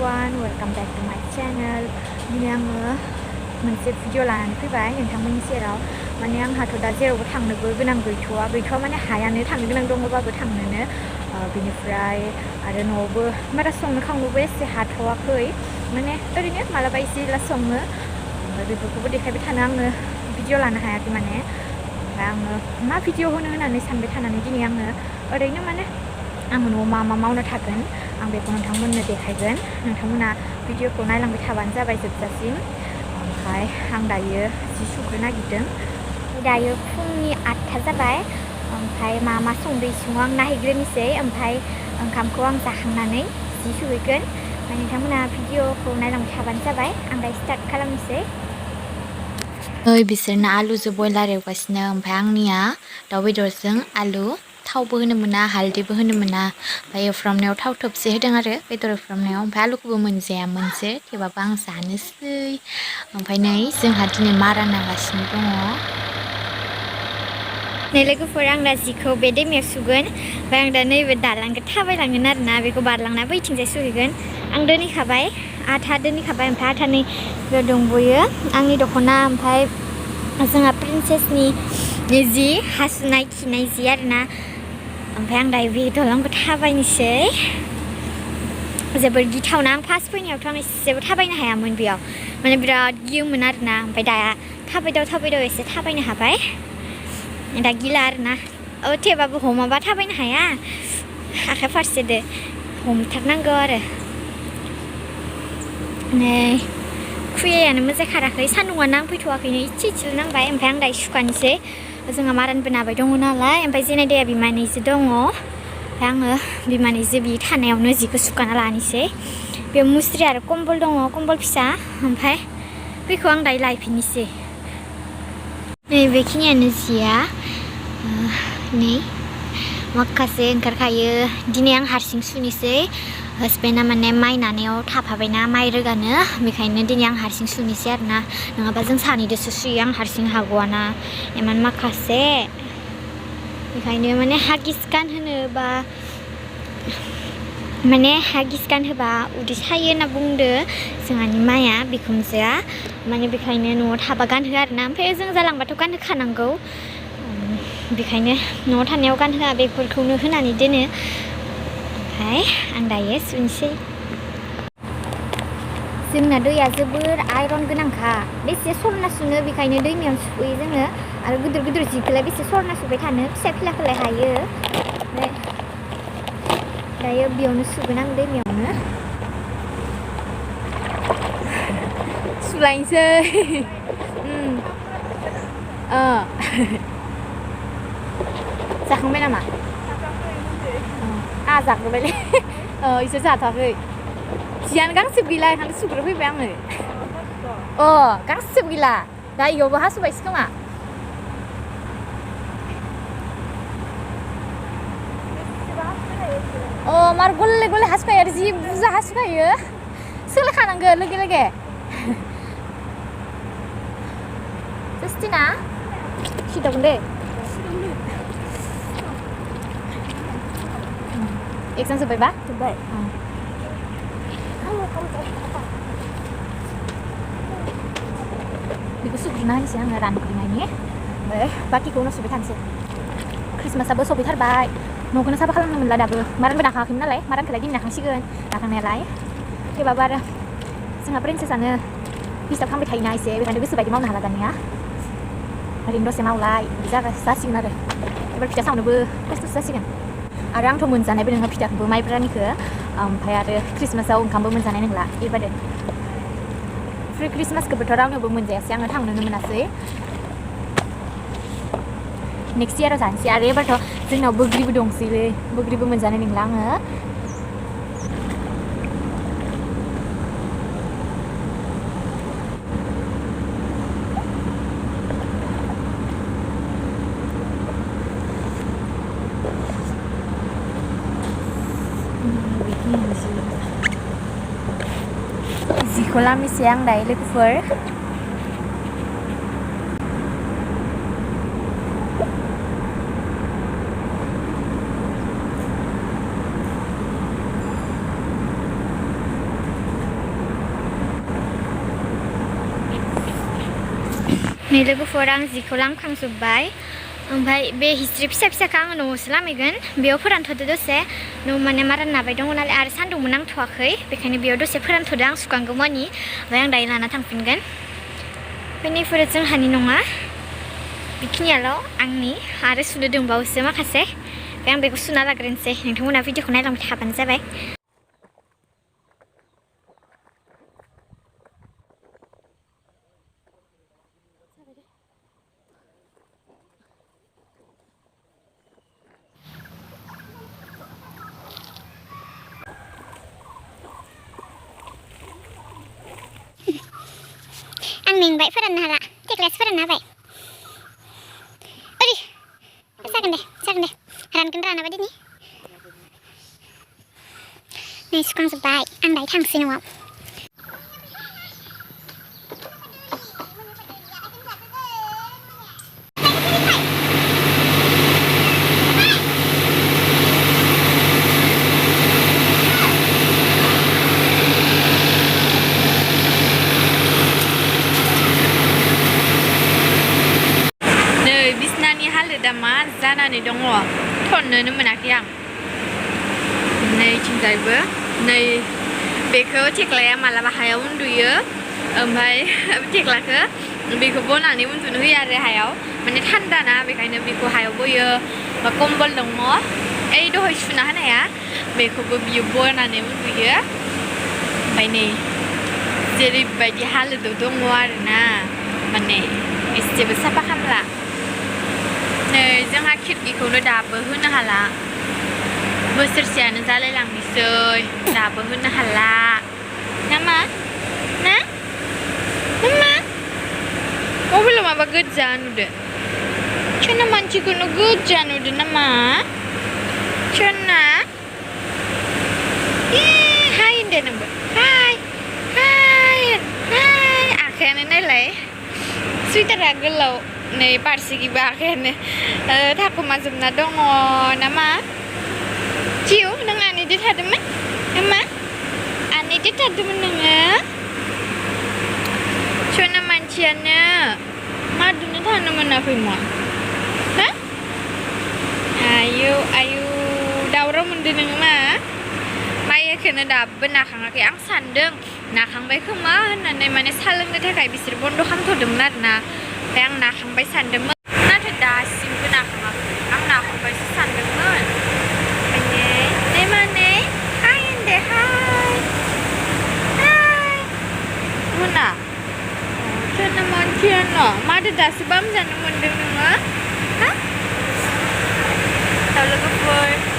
everyone, welcome back to my channel. दिनै आङो मोनसे भिडिअ लानानै फैबाय नोंथांमोननि सेराव माने आंहाथ' दा जेरावबो थांनोबो गोनां गैथ'वा माने हायानो थांनो गोनां दङबाबो थांनोनो बिनिफ्राय आरो न'आवबो बारा संनो खावनोबो एसे हाथ'वाखै माने ओरैनो मालाबा एसे एला सङो ओमफ्राय बेफोरखौबो देखायबाय थानो आङो भिडिअ लानो हायाखै माने ओमफ्राय आङो मा भिडिअ होनो होननानै सानबाय थानानै दिनै आङो ओरैनो माने आङो न'आव मा मावनो थागोन आं बेखौ नोंथांमोननो देखायगोन नोंथांमोना भिडिअखौ नायलांबाय थाबानो जाबाय जोबजासिम ओमफ्राय आं दायो जि सुग्रो नागिरदों दायो फुंनि 8था जाबाय ओमफ्राय मा संदो इसिङाव आं नायहैग्रोनोसै ओमफ्राय ओंखामखौ आं जाखांनानै जि सुहैगोन ओमफ्राय नोंथांमोना भिडिअखौ नायलांबाय थाबानो जाबाय आं दायो स्टार्ट खालामनोसै बिसोरना आलुजों बयलार एवगासिनो ओमफ्राय आंनिया दाउ बेदरजों आलु थावबो होनो मोना हालदैबो होनो मोना ओमफ्राय एवफ्रामनायाव थाव थोबसे होदों आरो बेदर एवफ्रामनायाव ओमफ्राय आलुखौबो मोनजायामोनसो थेवबाबो आं जानोसै ओमफ्राय नै जोंहा दिनै मारा नागासिनो दङ नै लोगोफोर आं दा जिखौ बे दैमायाव सुगोन ओमफ्राय आं दा नैबे दालांखौ थाबायलांगोन आरोना बेखौ बारलांना बैथिंजाय सुहैगोन आं दोनहैखाबाय आधा दोनहैखाबाय ओमफ्राय आधानै दंबोयो आंनि दख'ना ओमफ्राय जोंहा प्रिन्सेसनि जि हासुनाय खिनाय जि आरोना ओमफ्राय आं दायो बे दलांखौ थाबायनोसै जोबोर गिथावना आं फार्स्ट फैनायावथ' आं एसेबो थाबायनो हायामोन बेयाव माने बिराद गियोमोन आरोना ओमफ्राय दा थाबायदाव एसे थाबायनो हाबाय दा गिला आरोना थेवबाबो हमाबा थाबायनो हाया आखाइ फारसेदो हमथारनांगौ आरो नै खुयायानो मोजां खाराखै सान्दुंआ नांफैथ'वाखैनो इसेल' नांबाय ओमफ्राय आं दायो सुखानोसै जोंहा मारानबो नाबाय दङ नालाय ओमफ्राय जेनायदाया बिमानैजो दङ ओमफ्राय आङो बिमानैजो बि थानायावनो जिखौ सुखाना लानोसै बेयाव मुस्रि आरो कम्बल दङ कम्बल फिसा ओमफ्राय बेखौ आं दायो लायफिननोसै नै बेखिनियानो जिया नै माखासे ओंखारखायो दिनै आं हारसिं सुनोसै हासबेन्डआ माने माइ नानायाव थाफाबायना माइ रोगानो बेखायनो दिनै आं हारसिं सुनोसै आरोना नङाबा जों सानैदोसो सुयो आं हारसिं हागौआना इमान माखासे बेखायनो माने हागिस गानहोनोबा माने हागिस गानहोबा उदै सायो होनना बुंदो जोंहानि माया बिखुनजोआ माने बेखायनो न'आव थाबा गानहोआ आरोना ओमफ्राय जों जालांबाथ' गानहोखानांगौ बेखायनो न'आव थानायाव गानहोआ बेफोरखौनो होनानै दोनो ओमफ्राय आं दायो सुनोसै जोंना दैया जोबोर आइरन गोनांखा बेसे सरना सुनो बेखायनो दैमायाव सुयो जोङो आरो गिदिर जिखौलाय बेसे सरना सुबाय थानो फिसा फिलाखौलाय हायो ओमफ्राय दायो बेयावनो सुगोन आं दैमायावनो सुलायनोसै जाखांबाय नामा जाग्रोबायलै इसोर जाथ'वाखै जियानो गांसेबो गैला ओंखायनो सुग्रोफैबाय आङो गांसेबो गैला दा इयावबो हासुबायसो खोमा मार गले हासुखायो आरो जि बुरजा हासुखायो सोलायखानांगो लोगो जस्टिना सिदावगोन दे एक्जाम जोब्बायबा जोब्बाय बेखौ सुग्रोना होनोसै आङो रानग्रोनायनि ओमफ्राय बाखिखौ उनाव सुबाय थानोसै ख्रिस्टमासाबो सफैथारबाय न'खौनो साफा खालामनो मोनला दाबो मारानबो दाखाङाखैमोन नालाय मारानखौलाय दिनै दाखांसिगोन दाखांनायालाय थेवबाबो आरो जोंहा प्रिन्सेसानो डिस्टार्ब खालामबाय थायोना एसे बेखायनो गोसोबायदि मावनो हाला दानिया ओरैनो दसे मावलाय बिदि जासिगोन आरो एबार फिथा सावनोबो खस्थ'सो जासिगोन आरो आंथ' मोनजानायबो नङा फिथाखौबो माइब्रानिखौ ओमफ्राय आरो ख्रिस्टमासाव ओंखामबो मोनजानाय नंला एबारो फ्रि ख्रिस्टमासखौबोथ' रावनोबो मोनजायासै आङो थांनोनो मोनासै नेक्स्ट इयाराव जानोसै आरो एबारथ' जोंनाव बोग्रिबो दंसैलै बोग्रिबो मोनजानाय नंला आङो जिखौ लामनोसै आं दायो लोगोफोर नै लोगोफोर आं जिखौ लामखांजोब्बाय ओमफ्राय बे हिस्ट्रि फिसा फिसाखौ आङो न'आवसो लामहैगोन बेयाव फोरानथ'दो दसे न' माने मारा नाबाय दङ नालाय आरो सान्दुंबो नांथ'वाखै बेखायनो बेयाव दसे फोरानथ'दो आं सुखांगौमानि ओमफ्राय आं दायो लाना थांफिनगोन ओमफ्राय नैफोरो जोंहानि नङा बेखिनियाल' आंनि आरो सुनो दंबावोसो माखासे ओमफ्राय आं बेखौ सुना लाग्रोनोसै नोंथांमोना भिडिअखौ नायलांबाय थाबानो जाबाय आं मेंबाय फोराननो हाला थेख्लायासो फोराननो हाबाय ओरै जागोन दे रानगोन रानाबा दिनै नै सुखांजोब्बाय आं दायो थांसै न'आव दा मा जानानै दङ थननोनो मोनाखै आं नैथिंजायबो नै बेखौ थेख्लाया मालाबा हायाव उन्दुयो ओमफ्राय थेख्लाखौ बेखौ बनानै उन्दुनो होयो आरो हायाव माने थान्दा ना बेखायनो बेखौ हायाव बोयो बा कम्बल दङ ओइ दहाय सुना होनाया बेखौबो बियो बनानै उन्दुयो ओमफ्राय नै जेरैबायदि हालोदाव दङ आरोना माने एसेबो साफा खालामला नै जोंहा खिरखिखौनो दाबो होनो हाला बोसोरसेयानो जालायलांनोसै दाबो होनो हाला नामा ना नामा मबाइलाव माबा गोजा नुदो सोरना मानसिखौनो गोजा नुदो नामा सोरना हाय होनदो नोंबो हाय आखायानो नायलाय सुइटारा गोलाव नै बारसिगिबो आखायानो थाखुमाजोबना दङ नामा जिउ नों आनैजों थादोंमोन नामा आनैजों थादोंमोन नोङो सना मानसियानो मादुनो थानो मोनाखैमोन हा आयु दावराव मोनदों नोङो मा माइखौनो दाबो नाखाङाखै आं सान्दों नाखांबाय खोमा होननानै माने सा लोंनो थाखाय बिसोर बन्द' खालामथ'दोंमोन आरोना ओमफ्राय आं नाखांबाय सानदोंमोन नाथाय दासिमबो नाखाङाखै आं नाखांबायसो सानदोंमोन ओमफ्राय माने हाय होनदे हाय मोना सोरना मानसियानो माथो दासो बामजानो मोनदों नोङो हा दाउ लोगोफोर